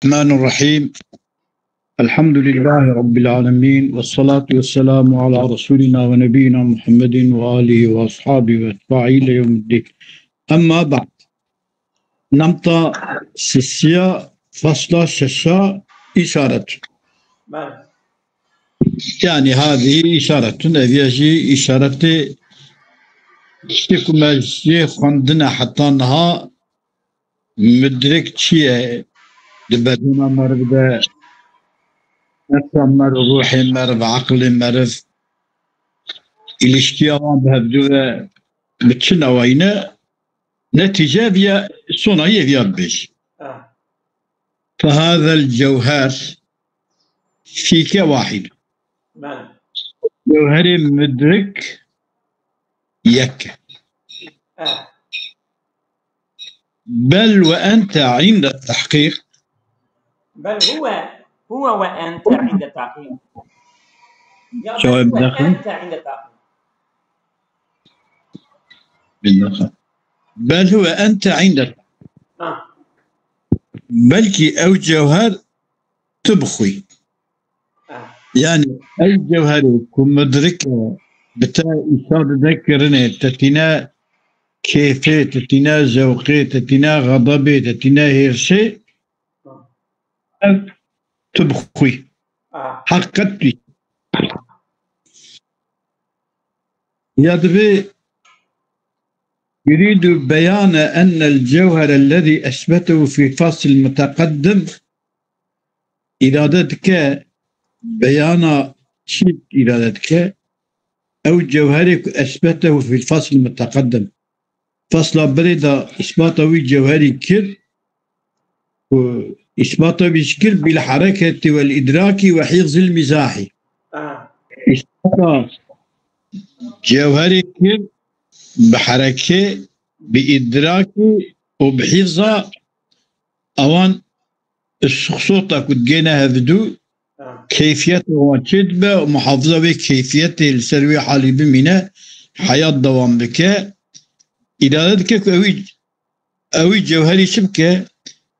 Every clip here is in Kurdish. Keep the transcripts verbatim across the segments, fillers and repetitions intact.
الرحمن الرحيم. الحمد لله رب العالمين، والصلاة والسلام على رسولنا ونبينا محمد وآله وأصحابه وأتباعه إلى يوم الدين. أما بعد. Nemta sisiya fasla şeşa îşaret. Bele. Yani hadihi îşaretun, ev ya jî îşaretê tiştê ku me jê xwendine heta niha. Mudrik çi ye? Di bedena meriv de, nefsa meriv, ruhê meriv, aqilê meriv, îlişkiya wan bi hevdu ve bi çi newayî ne? Netîce viya, sona yê viya bibêj. Ah. Fehazel cewher fîke wahîd. Bele. Cewherê mudrik yek e. Eh. Bel ve ente inde tehqîq. Bel huve, huve ve ente inde tehqîq. Ya bel huve ente inde tehqîq. Bel huve ente inde. Ha. Belkî ew cewher tu bi xwe yî. Ah. Yani ew cewherê ku mudrik e, bi te îşa dide kirinê, te tîne kêfê, te tîne zewqê, te tîne xedebê, te tîne hêrsê, ev tu bi xwe yî. Ah. Heqîqet tu yî. Ya divê يريد بيان أن الجوهر الذي أثبته في الفصل المتقدم. Îrade dike beyana çi îrade dike? Ew cewherê ku esbetehu fil fasl muteqeddim. Fasla berê de îsbata wî cewherî kir û îsbata wî jî kir bil hereketî wel îdrakî ve hîfzil mîzahî. Ah. Îsbata cewherî kir bi herekê, bi îdrakî û bi hîfza ewan suxsota ku digêne hevdu, ha, keyfiyeta wan çêdibe û muhafaza wê keyfiyetê li ser wê halî bimîne, heyat dewam bike. Îrade dike ku ewî, ewî cewherî çi bike?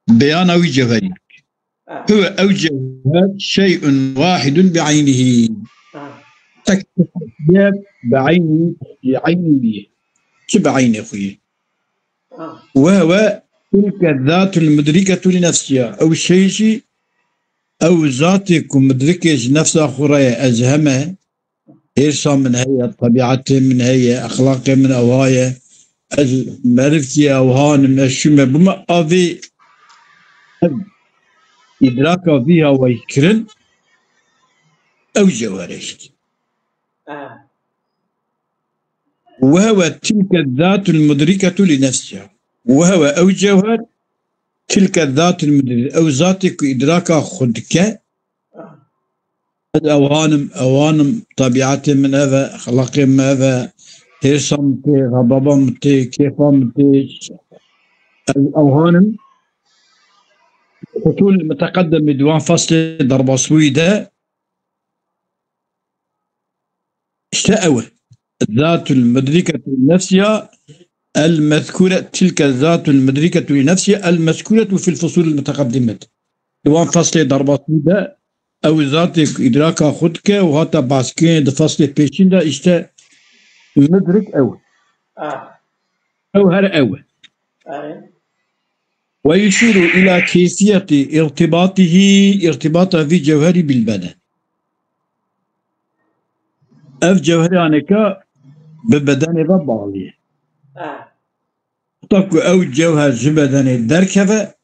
Beyana wî cewherî bike. Ah. Huve ew cewher şey'un wahidun bi eynihî. Ah. Tek ye bi eynî, bi eynî wî ye. Çi bi eynê xwe ye? Ah. Ve huve tilke zatul mudriketu li nefsiha. Ew şey jî, ew zatê ku mudrikê ji nefsa xwe re ye, ez heme, hêrsa min heye, tebiatê min heye, exlaqê min ewha ye. Ez merivkî ewhan im, ez şûme bûme avê, ev îdraka vî ya wey kirin, ew cewherê jî. Ah. Ve huve tilke zatul mudriketu li nefsiha. Ve huve ew cewher, tilke zatul mudrike, ew zatê ku îdraka xwe dike. Ah. Ez ewhan im, ewan im, tebiatê min ev e, exlaqê min ev e, hêrsa min tê, xebaba min tê, kêfa min tê. Ez ewhan im. Fusul muteqeddim di wan feslê derbasbûyî de. İşte ew e. Zatul mudriketu nefsiha el mezkure, tilke zatul mudriketu li nefsiha el mezkuretu fil fusul muteqeddimet. Di wan feslê derbasî de ew zatê ku îdraka xwe dike û hate bahskirin di feslê pêşîn de, işte mudrik ew. Ah. Ew her ew e. Erê. Ve yuşîru ila keyfiyetî irtibatihî, irtibata vî cewherî bil beden. Ev cewherê aneka bi bedenê ve bağlı ye. Ha. Heta ku ew cewher ji bedenê derkeve,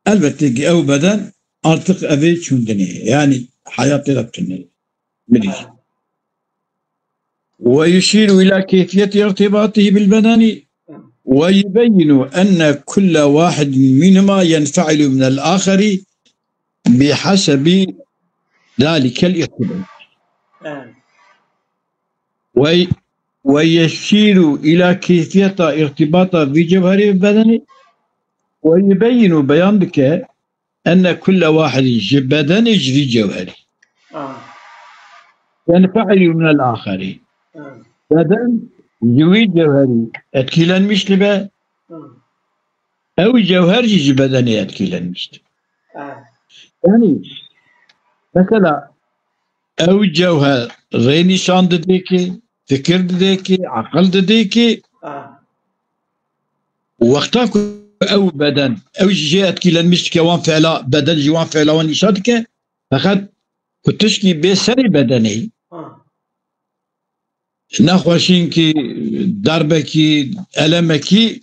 elbette ki ew beden artık evê çûndinê. Yani heyatê de tune. Mirî. Ha. ويشير إلى كيفية ارتباطه بالبدن، ويبين أن كل واحد منهما ينفعل من الآخر بحسب ذلك الارتباط. Evet. وي-، ويشير إلى كيفية ارتباط في جوهر البدن، ويبين، beyan dike, enne kulle wahidin, ji bedenê ji vî cewherî. Ah. Yenfeilû minel axerî. Ah. Beden ji wî cewherî etkilenmiş dibe. Ah. Ew cewher jî ji bedenê etkîlenmiş. Yanî, mesela, ew cewher rê nîşan didê ki, fikir didê ki, aqil didê ki, wexta ku ew beden, ew jî jê etkîlenmiş dike, wan fiila, beden jî wan fiila wan nîşan dike, feqet ku tişkî bê serê bedenê, nexweşînkî, derbekî, elemekî,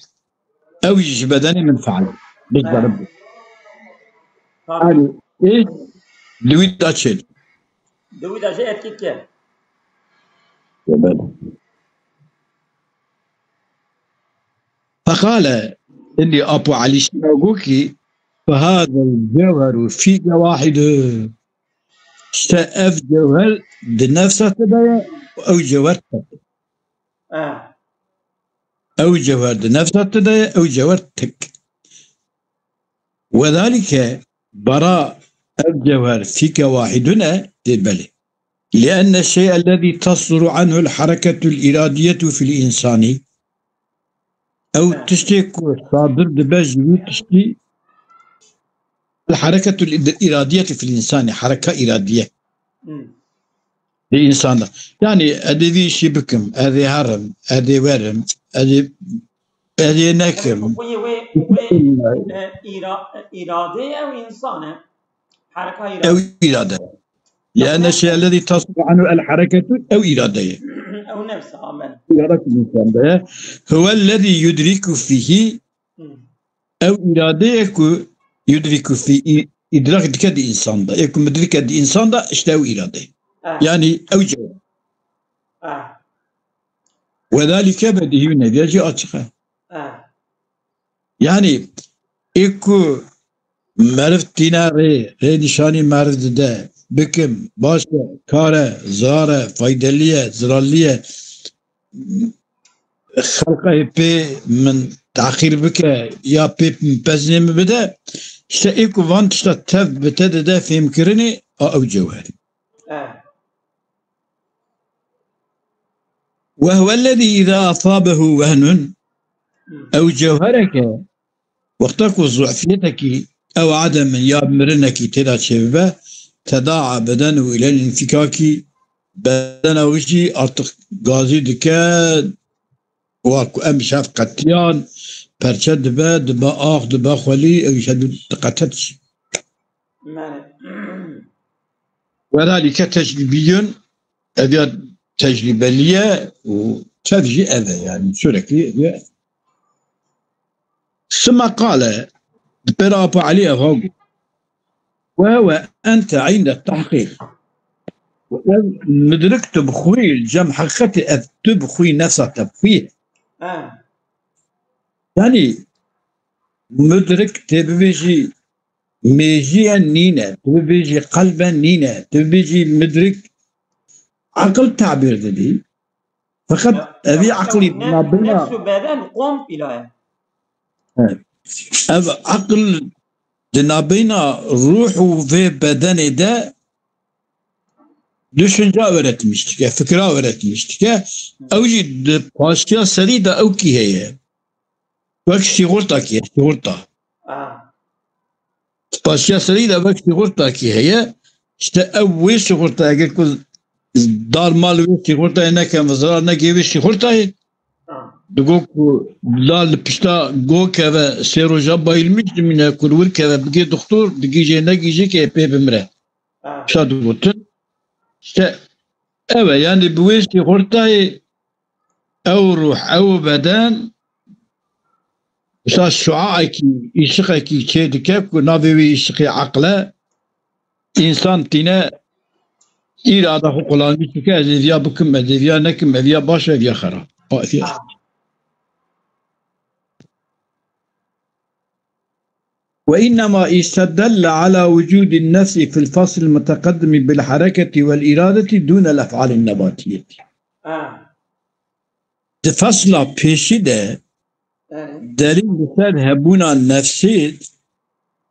ew jî ji bedenê min feal. Bi Belê. Zarib bû. Tabii. Yanî, ê, di wî de çêt. Di wî de jî etkî dike. Belê. Feqale, indi Apo Elî Şîna got ki, "Fehazel cewheru fîke wahidû." İşte ev cewher di nefsa te de ye, ew cewher tek. Eh. Ew cewher di nefsa te de ye, ew cewher tek. Wedalike bara ev cewher fîke wahidun e, dê belê. Lienne şey'ellezî tasduru anhu'l hareketul iradiyetu fil insani. Ew tiştê ku sadir dibe ji wî tiştî, el hareketul id-, iradiyeti fil insani, hareka iradiye. Hmm. Di însan de. Yanî, ez ê vî işî bikim, ez ê herim, ez ê werim, ez ê, ez ê nekim. Xweyê wê, wê, e, îra-, îradeyê ew însan e. Hareka îrade. Ew îrade. Lienne şey'ellezî tasduru anhu'l hareketu, ew îradeyê. Ew nefs, amen. Îrade ku însan de ye. Huwellezî yudriku fîhî. Hmm. Ew îradeyê ku yudriku fî, î-, îdrak dike di însan de. Ê ku midrike di însan de, işte ew îrade. Ah. Yanî ew cewher. Ah. Wedalike bedîhî û nevî ya jî açiq e. Ah. Yanî ê ku meriv tîne rê, rê nîşanî meriv dide, bikim, baş e, kar e, zirar e, faydelî ye, zirarlî ye. Xelqê pê min tehqîr bike ya pê min pezinê min bide, işte ê ku van tişta tev bi te dide fêmkirinê, a ew cewher e. Eh. Ve huwellezî îzâ asâbehu wehnun, ew cewhereke wexta ku zufîyetekî ew ademin ya mirinekî tê de çêbibe, tedaa bedenuhu ilel înfikakî, bedena wî jî artık gazî dike, wa ku em şev qetiyan, perçe dibe, dibe ax, dibe xwelî, ew îşe diqete diçî. Mane. Wedalike tecrîbiyun, ev ya tecrîbelî ye û tev jî ev e, yanî sürekli ev e. Sima qale, di pêra Apo Elî ev ha got. Ve huve ente inde tahqîq. Û ev midrik tu bi xwî li cem heqîqetê, ev tu bi xwî nefsa te bi xwî. Ha. Yanî midrik tê bibêjî mêjiye nîne, tu bibêjî qelbe nîne, tu bibêjî midrik, aqil tabîr didî. Feqet evî aqilî nabîna nefs û beden komple ye. Ev aqil di nabîna ruh û vê bedenê de düşünce öğretmiş dike, fikra öğretmiş dike. Ew jî di paştiya serî de ew kî heye. Wek sîxurta kî ye, sîxurta. Ah. Paştiya serî de wek sîxurta kî heye. İşte ew wê sîxurta, eger ku dar mal wê sîxurtayê nekem, zirar neke wê sîxurtayê. Ah. Digo ku la li pişta go keve, sê roja bayılmış dimîne, ku li wir keve bigê doktor, digîjê negîjê ke pê bimire. Ah. Şa digotin. İşte ev e, yanî bi wê sîxurtayê ew ruh, ew beden, mesela şuaekî, îşiqekî çê dike ku navê wî îşiqê eql e, însan tîne îrada xwe qulanî dike, ez ê viya bikim, ez ê viya nekim, ev ya baş e, ev ya xerab. وإنما استدل على وجود النفس في الفصل المتقدم بالحركة والإرادة دون الأفعال النباتية. Ha. Di fesla pêşî de, yani, delîl li ser hebûna nefsê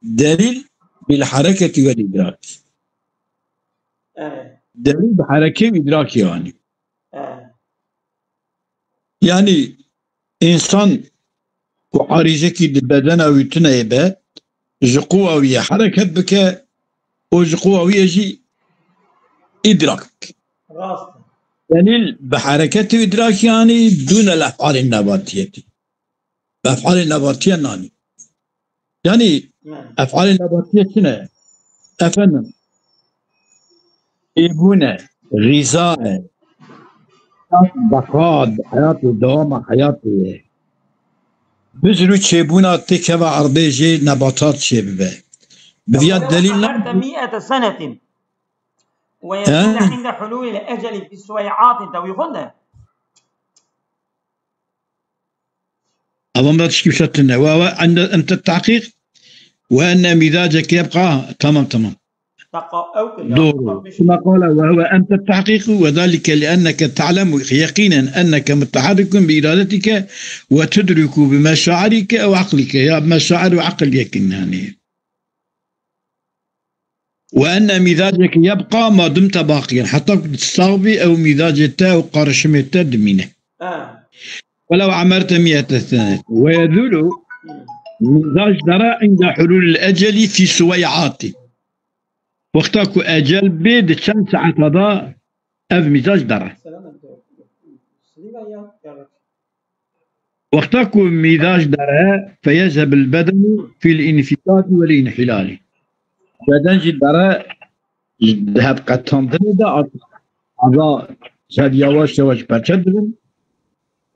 delîl bil hareketi vel idrak. Yani. Delîl bi hereke û idrakê anî. Ha. Yani însan ku arîzekî di bedena wî tune ye be, ji quwa wî ye hereket bike û ji quwa wî ye jî îdrak bike. Rast e. Delîl bi hereketê û îdrakî anî dûne li ef'alên nebatiyetî. Bi ef'alên nebatiye nanî. Yanî, ef'alê nebatiye çi ne? Efendim, çêbûn e, xîza e, heyat, beqa, heyatê, dewama heyatê ye. Bizir û çêbûna têkeve erdê jê nebatat çêbibe. Bi viya delîl ne? عمرت مئة سنة ويكون عند حلول الأجل في سويعات. Te wî xwend e? Evan da tişkî wisa tune. Ve, ve ende, ente tahkîk ve enne mîzaceke yebqa. Tamam, tamam. Doğru. Kema kale ve huve ente tahkîku ve zalike li enneke ta'lemu yekînen enneke mutaharrikun bi iradetike ve tudriku bi meşairike ew aklike. Ya meşair ve akil yekin yani. Ve enne mîzaceke yebqa ma dumte baqiyen. Heta ku tu sax bî, ew mîzacê te, ew qarişimê te dimîne. Ha. Welev emerte miyete sene. Ve yezulu, mîzac dere inde hululil eceli fî suwey'atî. Wexta ku ecel bê, di çend saeta de ev mîzac dere. Wexta ku mîzac dere, feyezhebil bedenu fîl înfîtatî wel înhîlalî. Beden jî dere, ji hev qetandinê de, artık eza ji hev yavaş yavaş perçe dibin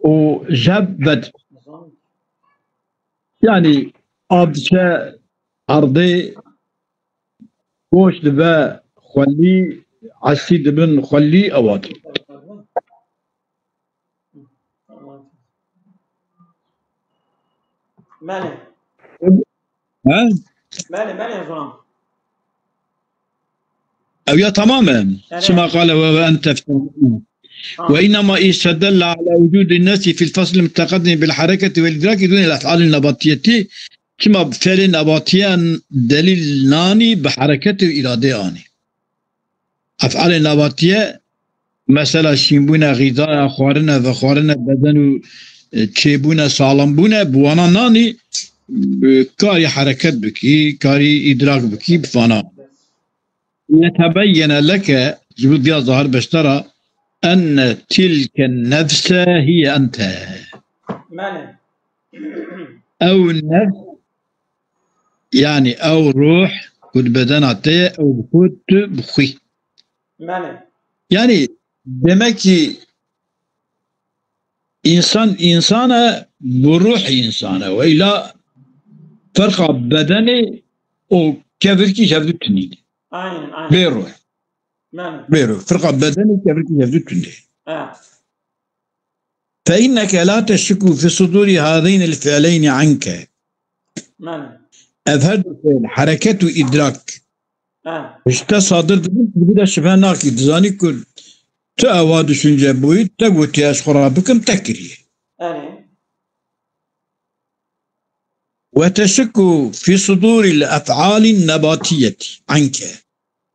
û ji hev vedibin. Yanî av diçe erdê, goş dibe xwelî, esî dibin xwelî, ewa dibe. Belê. He? Belê, belê, Zoran. Ew ya tamam e. Belê. Şima qale ve, ve ente Ha. Ve innema istedelle ala wucudin nefsi fil fasl muteqeddim bil hareketi vel idraki dûne ef'alin nebatiyeti. Çima fiilê nebatiyan delîl nanî bi hereket û îradê anî. Ef'alê nebatiye, mesela şînbûne, xîzaya, xwarine, vexwarine, beden û, e, çêbûne, salimbûne, bi wana nanî, e, karî hereket bikî, karî îdrak bikî, bi vana. Yetebeyyene leke, ji bo diya zahir beştera, enne tilke nefse hiye ente. Belê. Ew nefs, yanî ew ruh ku di bedena te ye, ew bi xwe tu bi xwî. Belê. Yanî demek ki însan, însan e, bi ruh însan e. Weyla ferqa bedenê û kevirkî ji hev du tunî ne. Aynen, aynen. Bê ruh. Belê. Bê ruh. Ferqa bedenê kevirkî ji hev du tune. Ha. Fe inneke la teşikku fi sudûrî hâzeynil fi'leynî anke. Belê. Ev her du fiil, hereket û îdrak, Ha. ji te sadir dibin, tu bi de şibhe nakî. Dizanî ku tu ewa düşünce bûyî, te gotiye ez xwe rabikim, te kiriye. Erê. Ve teşikku fi sudûril ef'alin nebatiyeti anke.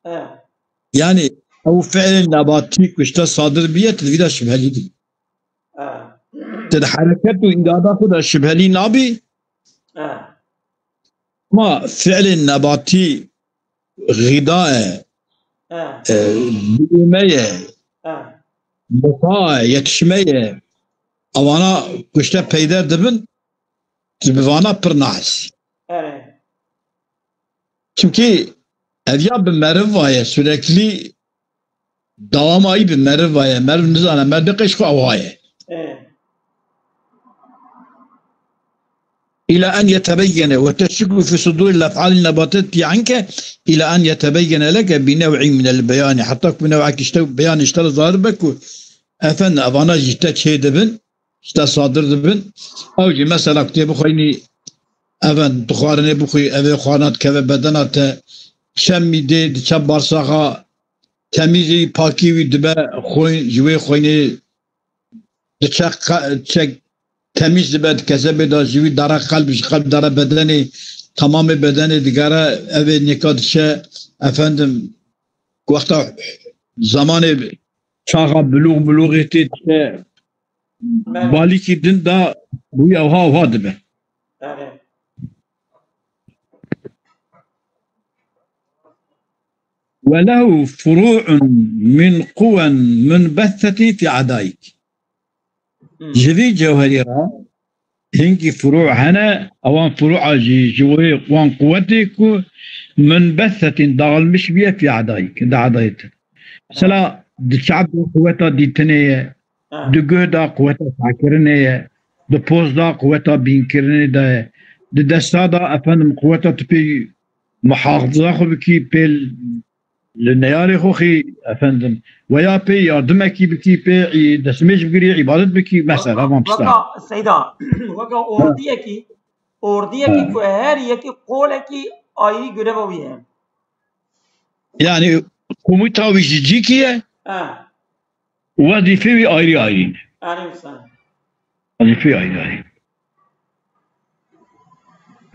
Ha. Yanî ew fiilên nebatî ku ji te sadir biye, tu di vî de şibhelî dibî. Ha. Tu di hereket û îrada xwe de şibhelî nabî. Ha. Ma fiilên nebatî xîda ye, Ha. e, bûme ye, Ha. beqa ye, yetişme ye. Evana ku ji te peyder dibin, tu bi vana pir nahesî. Erê. Çimkî ev ya bi meriv vaye, sürekli dawamayî bi meriv vaye. Meriv nizane, meriv qeş xwe ew haye. Ê. Îla en yetebeyyene ve teşikku fi sudûril ef'alin nebatiyeti anke, îla en yetebeyyene leke bi nev'in minel beyanî. Heta ku bi nev'ek işte beyan işte zahir be ku efendim evana jî te çê dibin, işte sadir dibin. Ew jî mesela ku tê bixwînî, even dixwarinê bixwî, evê xwarina dikeve bedena te, çemî dê, diçe barsaxa, temîzî, pakî wî dibe xwîn, ji wê xwînê diçe qe-, çek temîz dibe, dikeze bê de ji wî dare qelb, ji qelb dare bedenê, tamamê bedenê digere, evê nêka diçe, efendim, wexta zemanê çaxa bilûx, bilûxê tê diçe, Belê. Balîkî din da bûyî ewha ewha dibe. Erê. وله فروع من قوى منبثة في أعضائك. Hmm. Ji vî cewherî re hingî furu hene, ewan furu'a jî ji wê wan quwetê ku munbethetîn dağılmış biye fî edayî, di edayê te. Mesela di çav de quweta dîtinê ye, Ha. di guh de quweta sehkirinê ye, di poz de quweta bînkirinê de ye, di desta de efendim quweta tu pê muhafaza xwe bikî, pê li neyarê xwe xî efendim, weya pê yardimekî bikî, pê î-, destmêj bigirî, îbadet bikî, mesela, evan tişta. Weka Seyda, weka ordiyekî, ordiyekî ku her yekî qolekî ayrî göreva wî heye. Yani komuta wî ji cîkî ye, Ha, wezîfê wî ayrî ayrî ne. erê wisa. Wezîfê ayrî ayrî.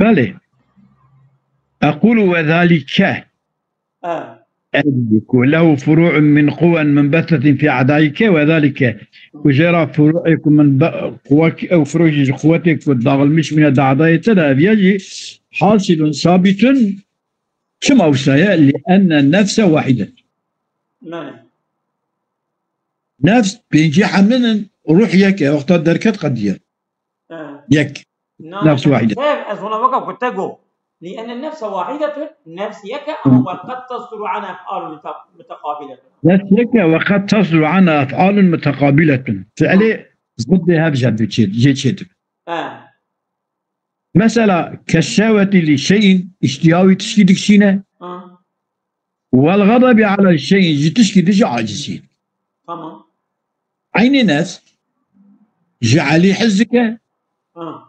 Belê. Ekulu ve zalike. Ha. Ku lehu furu'un min quwen munbethetîn fî edayike ve zalike. Ku jê re furu'ê ku min be-, quwek-, ew furu jî ji quwetê ku dağılmış bine di edayê te de eviye jî hasilun sabitun. Çima wisa ye? Li enne nefse wahidet. Belê. Nefs pêncî hemlin in, ruh yek e, wexta derket qediye. Ha. Yek. Na, Nefs na, wahide. Tev, ez ona weka ku te got. Li enne nefse wahidetun, nefs yek e, ama we qed tesduru anha ef'alun mute-, mutekabiletun. Nefs yek e, we qed tesduru anha ef'alun mutekabiletun. Fiilê ziddê hev jê çê-, jê çêdibe. Ha. Mesela, keşşewetî li şeyin, îştiya wî tişkî dikişîne, Ha. wel ğadabi ala şeyin, ji tişkî dijî acizî. Tamam. Eynî nefs, ji Elî hez dike Ha.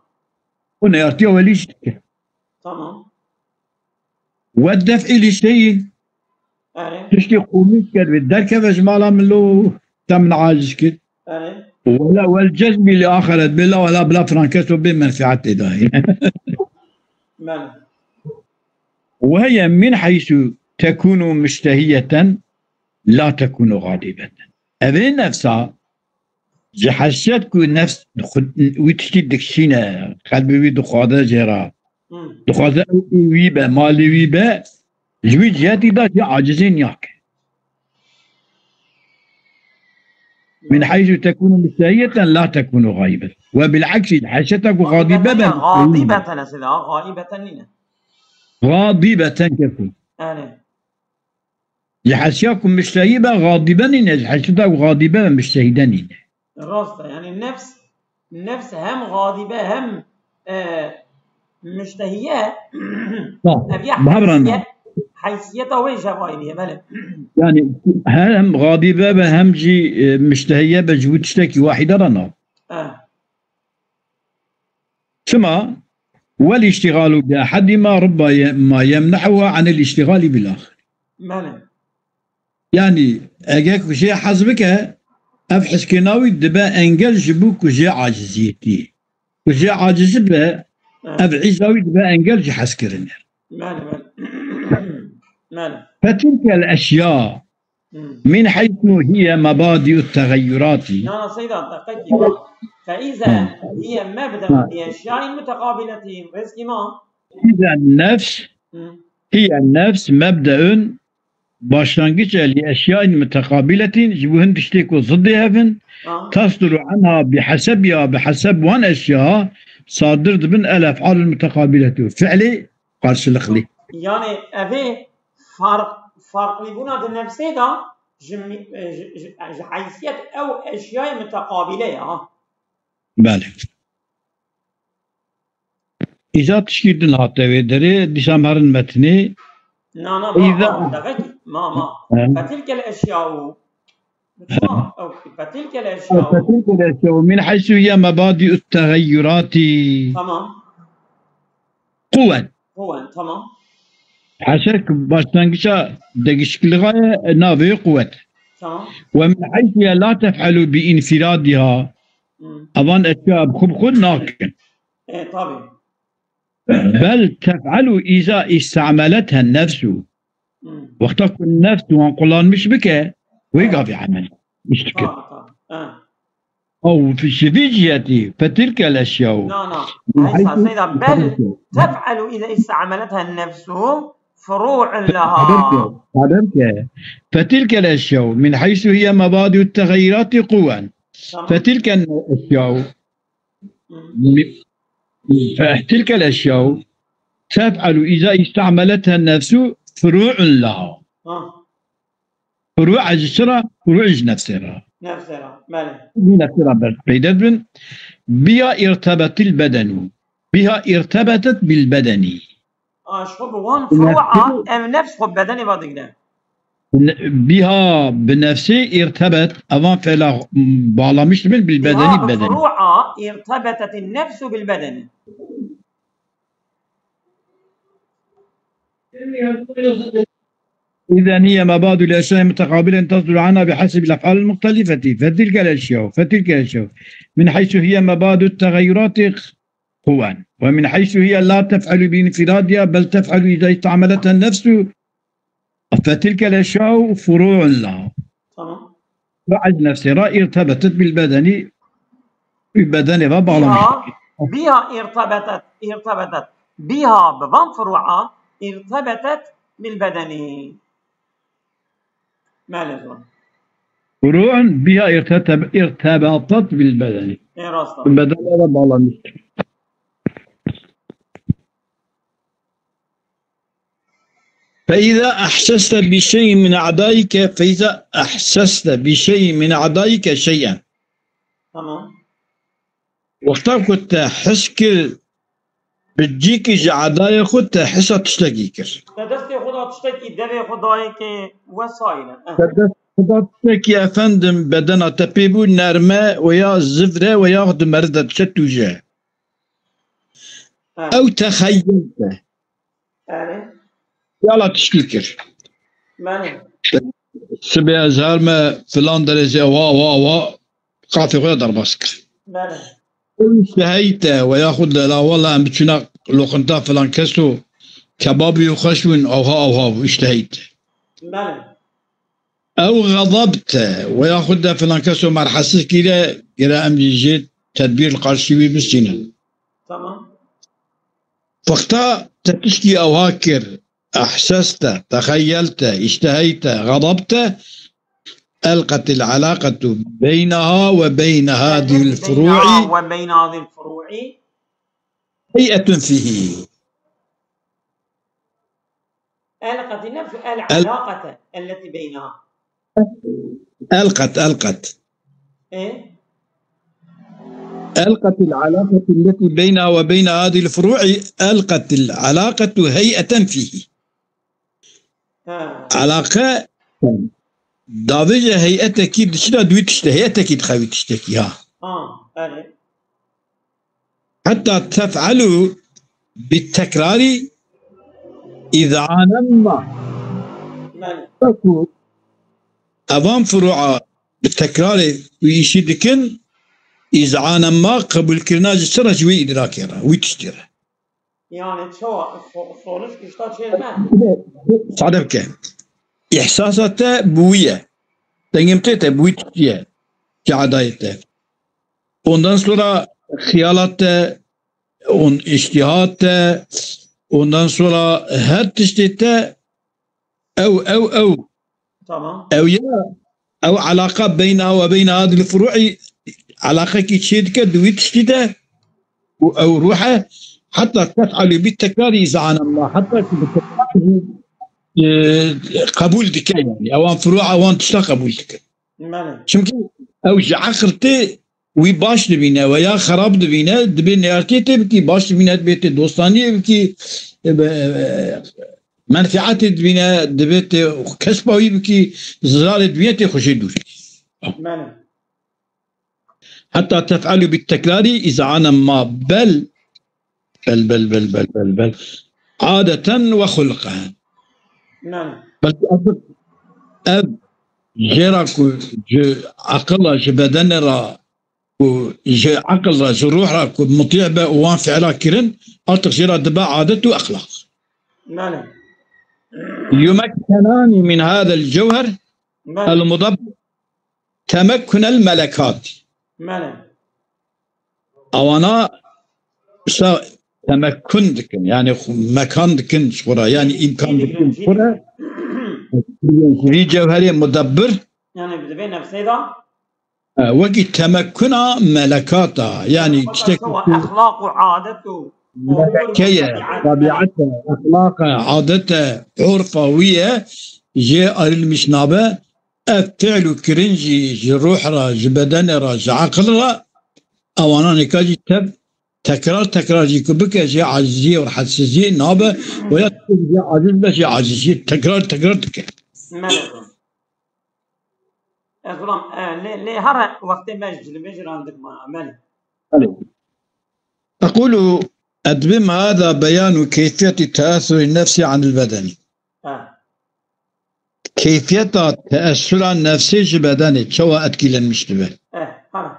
û neyartiya welî jî dike. Tamam. Ve def'î li şeyin, Erê. tiştî qûmî kir, wê derkeve ji mala min lo, te min aciz kir. Erê. Wela wel cezbî li axeret, bê la wela bila frankeso bê menfiat tê dayê. Belê. Ve heye min heysu tekunu müştehiyeten la tekunu gadibeten. Evê nefsa ji hesiyet ku nefs xwe-, wî tiştî dikişîne, qelbê wî dixwaze jê re. Hmm. Dixwaze ew wî be, malê wî be, ji wî cihetî de jî acizê niyake. Min heysu tekunu müştehiyeten la tekunu gayibeten. Ve bil aksi, hesiyeta ku gadibe ben. Gadibeten, ez de, ha, gaibeten nîne. Gadibeten kefu. Yani. Ji hesiya ku müştehî be gadibe nîne, ji hesiyeta ku gadibe be müştehîde nîne. Rast e. Yani nefs, nefs hem gadibe hem, e, müştehiye. Tamam. Ev ya Bahabrana. Heysiyet, heysiyeta wê jevayî ye, belê. Yani hem gadibe be hem jî, e, müştehiye be ji wî tiştekî wahîde re na. E, Çima? Wel îştîgalu bi ehedî ma rubba ye-, ma yemnehuha anil îştîgalî bil axir. belê. Yani eger ku jê hez bike, ev hezkirina wî dibe engel ji bo ku jê aciziyetî. Ku jê aciz be, Evet. Ev îza wî dibe engel ji hezkirinê. Belê, belê. Belê. Fetilkel eşya Hmm. min heysu hiye mebadi'u tegeyurati. Na, na, Seyda, deqekî. Fe îze hiye mebde'un li eşyayî muteqabiletî. Rêzkî ma. Îzen nefs Hmm. hiye nefs mebde'un başlangîç e li eşyayîn muteqabiletin, ji bo hin tiştê ku ziddê hev in, Ha. tasduru anha bi hesebiha, bi heseb wan eşya sadir dibin el ef'alul muteqabiletu. Fi'lê karşılıklı. Yani evê farq, farqlîbûna di nefsê de ji mi-, e, ji, ji, ji heysiyet ew eşyayê muteqabîle ye, ha. Belê. Îza tişkî din hate wê derê, dîsa em herin metnê. Na, na, Îza- ma, ma, deqekî, ma, ma. He. Fetilkel eşya'u. Ma, ew, fetilkel eşya'u. Fetilkel eşya'u min heysu hiye mebadi'u tegeyurati. Tamam. Quwen. Quwen, tamam. Heşer ki başlangıça değişikliğe navê quwet. Tamam. Ve min heysu hiye la tef'elu bi infiradiha. Hmm. Evan eşya bi xwe bi xwe nakin. E, tabii. Bel tef'elu iza iste'melethen nefsu. Hmm. Wexta ku nefs wan kullanmış bike, wê gavê emel. İşte. Tabii, tabii. Ha. أو في شبه جهته، فتلك الأشياء. لا، لا. من حيث، سيدة، بل تفعل إذا استعملتها النفس فروع لها. فتلك الأشياء من حيث هي مبادئ التغيرات قوى. تمام. فتلك الأشياء م-، فتلك الأشياء تفعل إذا استعملتها النفس فروع لها. آه. فروع ji çi re? Furu ji nefsê re. Nefsê re, belê. Ji nefsê re ber peyde dibin. بها ارتبط البدن. بها ارتبطت بالبدن. A, ji xwe bi wan furu'a ev nefs xwe bedenê ve digre. بها bi nefsê ارتبط, evan fela bağlamış dibin, bil bedeni, bi bedeni. بها bi furu'a ارتبطت النفس بالبدن. إذا هي مبادئ الأشياء متقابلة تصدر عنها بحسب الأفعال المختلفة، فتلك الأشياء، فتلك الأشياء، من حيث هي مبادئ التغيرات قوى، ومن حيث هي لا تفعل بانفرادها، بل تفعل إذا استعملتها النفس، فتلك الأشياء فروع لها. Tamam. بعد نفسها ارتبطت بالبدن, bedenê ve bağlamış. بها، بها ارتبطت، ارتبطت. بها bi van furu'a ارتبطت بالبدن. Belê zor. فروع بها ارتب-، ارتبطت بالبدن. Ê rast e. Bedenê ve bağlamış. فإذا أحسست بشيء من أعضائك، فإذا أحسست بشيء من أعضائك شيئا. Tamam. Wexta ku te his kir, bi cîkî ji edayê xwe te hisa tiştekî kir. Te destê xwe da tiştekî, devê xwe dayê kê vesaire. Eh. Te dest xwe da tiştekî, efendim, bedena te pê bû nerme we ya zivre we ya di meriv de diçe tûje. Eh. Ew texeyel te. Erê. Yala tiştî kir. Belê. Sibê ez herme filan derê zê wa, wa, wa, qafê xwe ya derbas kir. Belê. Ew îşteheyî te we yaxud de la wela em biçûna loqinta filan keso kebabî û xweş bûn, awha, awha bû, îşteheyî te. Belê. Ew xezab te we yaxud de filan keso merhesiz kîre, gere em jî jê tedbîr li qarşî wî bistînin. Tamam. Wexta te tişkî ewha kir, ehseste, texeyelte, îşteheyte, xezabte, elqetil elaqetu beyneha ve beyne hadihil furu'i. Beyneha ve beyne hadihil furu'i. Hey'etun fihi. ألقت النفس العلاقة التي بينها. ألقت، ألقت. إيه؟ ألقت العلاقة التي بينها وبين هذه الفروع، ألقت العلاقة هيئة فيه. Ha. Alaqa davêje heyetekî diçine di wî tiştê, heyetekî dixe wî tiştekî, ha. Ha, erê. Heta tef'elu bi tekrarî îz'anen ma. Belê. Ku evan furu'a bi tekrarê wî îşî dikin, îz'anen ma qebûlkirina ji çi re? Ji wî îdrakê re, wî tiştê re. Yani çawa so-, sonuç kişta çême? Sade bike. Îhsasa te bi wî ye. Dengê min tê te bi wî tiştî ye. Çi edayê te. Ondan sonra xiyala te, on îştîha te, ondan sonra her tiştê te ew, ew, ew. Tamam. Ew ya, ew alaqa beyna ve beyna hadil furu'i, alaqekî çê dike di wî tiştî de û ew ruhe, heta tef'alu bi tekrarî îz'anen ma, heta ku bi tekrarî, e, qebûl dike yani. Ewan furu'a wan tişta qebûl dike. Belê. Çimkî ew ji eqil tê, wî baş dibîne we ya xerab dibîne, dibê neyartiyê tê bikî, baş dibîne, dibê tê dostaniyê bikî, e, be-, e, menfiatê dibîne, dibê tê kespa wî bikî, zirarê dibîne tê xwe jê dûr kî. Belê. Heta tef'alu bi tekrarî îz'anen ma bel, bel, bel, adeten ve xulqen. Belê. Belkî ev, ev jê ra ku ji eqila, ji bedenê ra û ji eqil re, ji ruh re ku mutî be û wan fiila kirin, artık jê re dibe adet û exlaq. Belê. Yumekkenani min hadel cewher, belê, el mudabber temekkunel melekat. Belê. Ewana işte temekkun dikin, yani xu-, mekan dikin ji xwe re, yani îmkan dikin ji xwe re. Vî cewherê mudebbir, Yani bi divê nefsê de e, wekî temekkuna melekata, yani tiştek çawa exlaq û adet û meleke ye, tebiat e, exlaq e, adet e, urfa wî ye, jê ayrılmış nabe, ev fiil û kirin jî ji ruh re, ji bedenê re, ji aqil re, ewana nêka jî tev tekrar tekrar jî ku bike jê aciziyê û rehetsiziyê nabe, û ya jê aciz be jê aciziyê tekrar tekrar dike. Melek. Ez ulam, e, lê, lê here wextê me ji cilibê jî randik ma, belê. أقول أدبم هذا بيان كيفية تأثر النفس عن البدن. E, Keyfiyeta teessura nefsê ji bedenê çawa etkilenmiş dibe. e, here.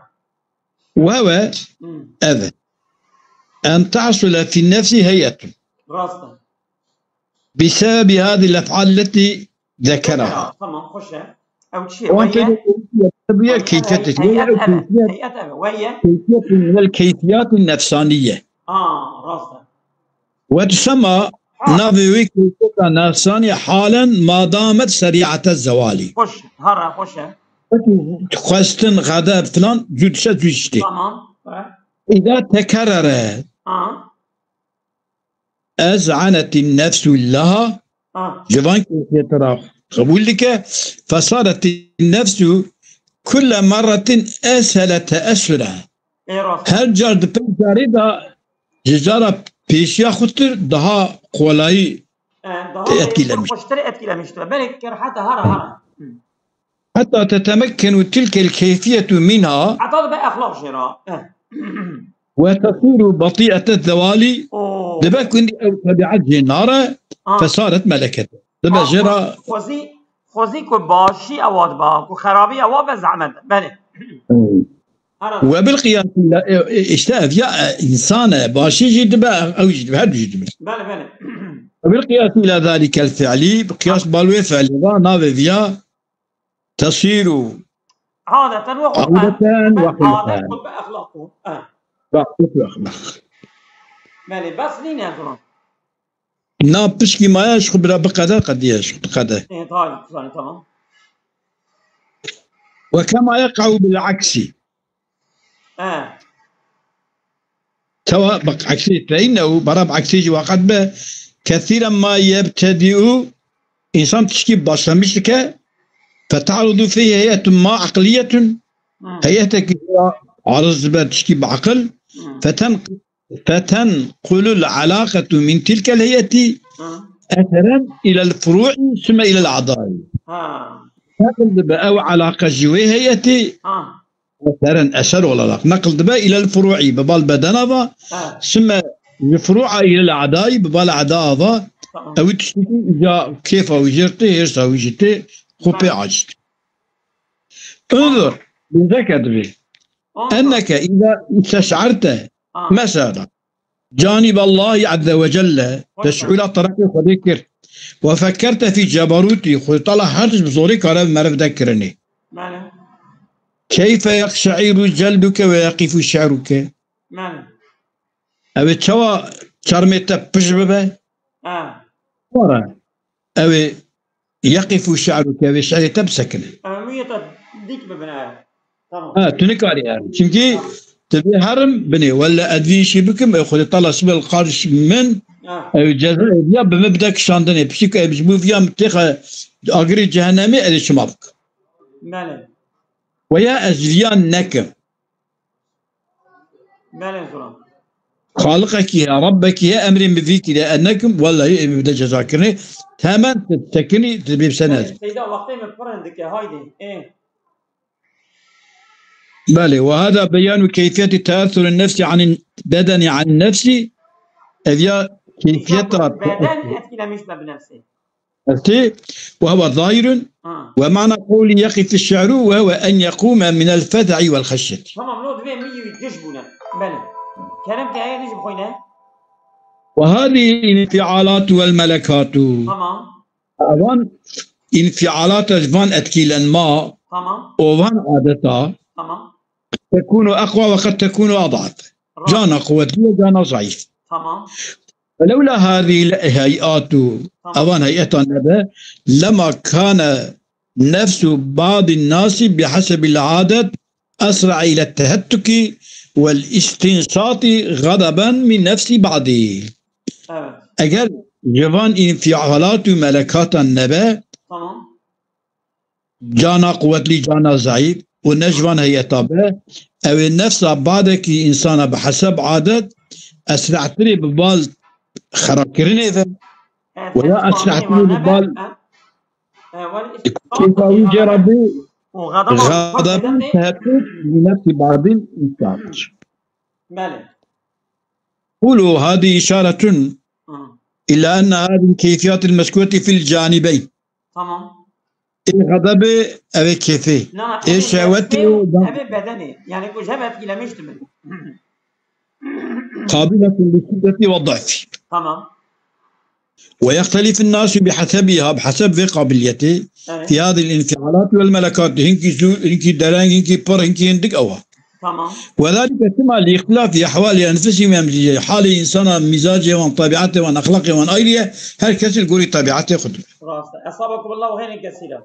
Wewe Hmm. ev e. En tahsule fi nefsi heyetun. Rast e. Bisebebi hadi lef'al leti zekera. Tamam, xweş e. Ew çi ye? Wan Weye? tê bu ye keyfiyet. Heyet ev e. Heyet ev e. Weye? Keyfiyet min el keyfiyat nefsaniye. Ha, rast e. Ve tusema navê wê keyfiyeta nefsanî halen ma damet serî'ete zewalî. Xweş, hara xweş e. Xwestin, xedeb filan cû dişe cû jî tê. Tamam. E, Îda tekerere Ha, ez'anetî nefsu leha, ha. Ji van keyfiyete re qebûl dike, fesaret nefsu kulle merretin eshele teessure. Ê rast. Her car di pey carê de ji cara pêşiya xurtir daha kolayî E, daha te etkilemiş. Xweştir etkilemiş dibe. Belê kerhata hara hara. Hı. Heta tetemekkenu tilkel keyfiyetu minha Heta dibe exlaq jê re. E. Ve tesiru batî'ete zewalî, Oo. Dibe kundî ew tebiat jê nare, Ha. Fesaret meleket. Dibe Ha, jê re Xwezî, xwezî ku başî ewa dibe, ku xerabî ewa be zehmet. Belê. Hara. Ve bil qiyasî la, e, e, işte ev ya, e, însan e, başî jî dibe, ew jî dibe, her du jî dibe. Belê, belê. Ve bil qiyasî la zalikel fi'lî, bi qiyas bal wê fi'lê va, navê viya tesiru Adeten ve xulqen. Adeten ve xulqen. Adet ku bi exlaq ku. E. Bak, bak, bak. Belê, bes nîne ziman. Na pişkî maye ji xwe bira biqede, qediye ji xwe biqede. E, tabii, zanî, tamam. Ve kema yeqa'u bil aksi. E. Tewa bak aksi fe innehu, bara bi aksi jî waqet be, kesiren ma yebtedi'u, însan tişkî başlamiş dike, feta'rudu fî heyetun ma aqliyetun, Hı. Heyetekî ariz dibe tişkî bi aqil, Hı. feten, fetenqulul alaqetu min tilkel heyeti, Hı. eseren ilel furu'i, sümme ilel a'dai. Ha. Neqil dibe ew alaqa ji wê heyetî, Ha. eseren eser olarak neqil dibe ilel furu'i, bi bal bedena va, Ha. sümme ji furu'a ilel a'dai, bi bal a'daa va, Tamam. ew tiştekî îca kêfa wî jê tê, hêrsa wî jî tê, xwe pê acî. Unzur, lezeke dibê. Ondan. Enneke îza isteş'arte, Ha. mesela, canib Allahi azze ve celle, teş'ula tereqê Xwedê kir. Ve fekkerte fî cebarûtî, Xwedê Teala her tişt bi zorê kare bi meriv de kirinê. Belê. Keyfe yekşe'iru celduke ve yeqifu şe'ruke. Belê. Ew ê çawa çermê te pij bibe? Ha. Wara. Ew ê yeqifu şe'ruke, ew ê şe'rê te bisekine. Ew ê mûyê te dîk bibine. Tamam. Ha, tu nikarî her. Çünkü tu dê herim binê. Welle ez vî işî bikim, ew Xwedê Teala sibel qarş min, Ha. ew ceza ya bi min bide kişandinê. Piştî ku ew ji bo viya min têxe agirê cehennemê, ez ê çima bikim. Belê. Weya ez viya nekim. Belê ziran. Xaliqekî heye, Rabbekî heye, emrê min vî kiriye, ez nekim, wellahî ê min bide ceza kirinê. Hemen tu sekinî, tu bê bi se nezî. Seyda, wextê min pir in dike, haydi. Ê. Belê, ve hada beyanu keyfiyeti teathurun nefsi anil bedeni an nefsi. Ev ya keyfiyeta Beden etkilemiş be bi nefsê. Nefsê, ve huve zahirun, Ha. Ve mana qawlî yeqifu şe'ru ve huve en yekume minel feza'i vel xeşyeti. Tamam, lo divê min yî giş bûne. Belê. Kerem ke heye giş bixwîne. Ve hadi infialatu vel melekatu. Tamam. Van infialata, van etkilenma, Tamam. o van adeta, Tamam. تكون أقوى وقد تكون أضعف. Rast. Cana quwetlî ye, cana zayîf. Tamam. ولولا هذه الهيئات, Tamam. Evan heyeta nebe, لما كان نفس بعض الناس بحسب العادة أسرع إلى التهتك والاستنشاق غضبا من نفس بعض. Evet. Eger ji van înfialat û melekatan nebe, Tamam. cana quwetlî, cana zayîf û ne ji van heyeta be, ew ê nefsa badekî însana bi heseb adet esra'tirê bi bal xerakirinê ve Evet, Ve ya yani esra'tirê tamam, bi bal e, e, wal kêfa wî jê re bê û ğadaban ğadaban tehettûk bi nefsî badîn înkar. Belê. قولوا هذه إشارة Hı. إلى أن هذه الكيفيات المذكورة في الجانبين. Tamam. Ê xedebê ev ê kêfê. Na, na, Ê ev ê şehwetê nefsê, û dan- ev ê bedenê. Yani bu hep etkilemişti beni. قابلة للشدة والضعف. Tamam. ويختلف الناس بحسبها, bi heseb vê qabiliyetê, Evet. في هذه الانفعالات والملكات, hinkî zû, hinkî dereng, hinkî pir, hinkî hindik ew e. Tamam. وذلك تما لاختلاف أحوال أنفسهم ومزاجهم. Halê însana, mîzacê wan, tabiatê wan, exlaqê wan ayrı ye. Her kes li gorî tabiatê xwe dibe. Rast. Esabakumullahu hayran kesîra.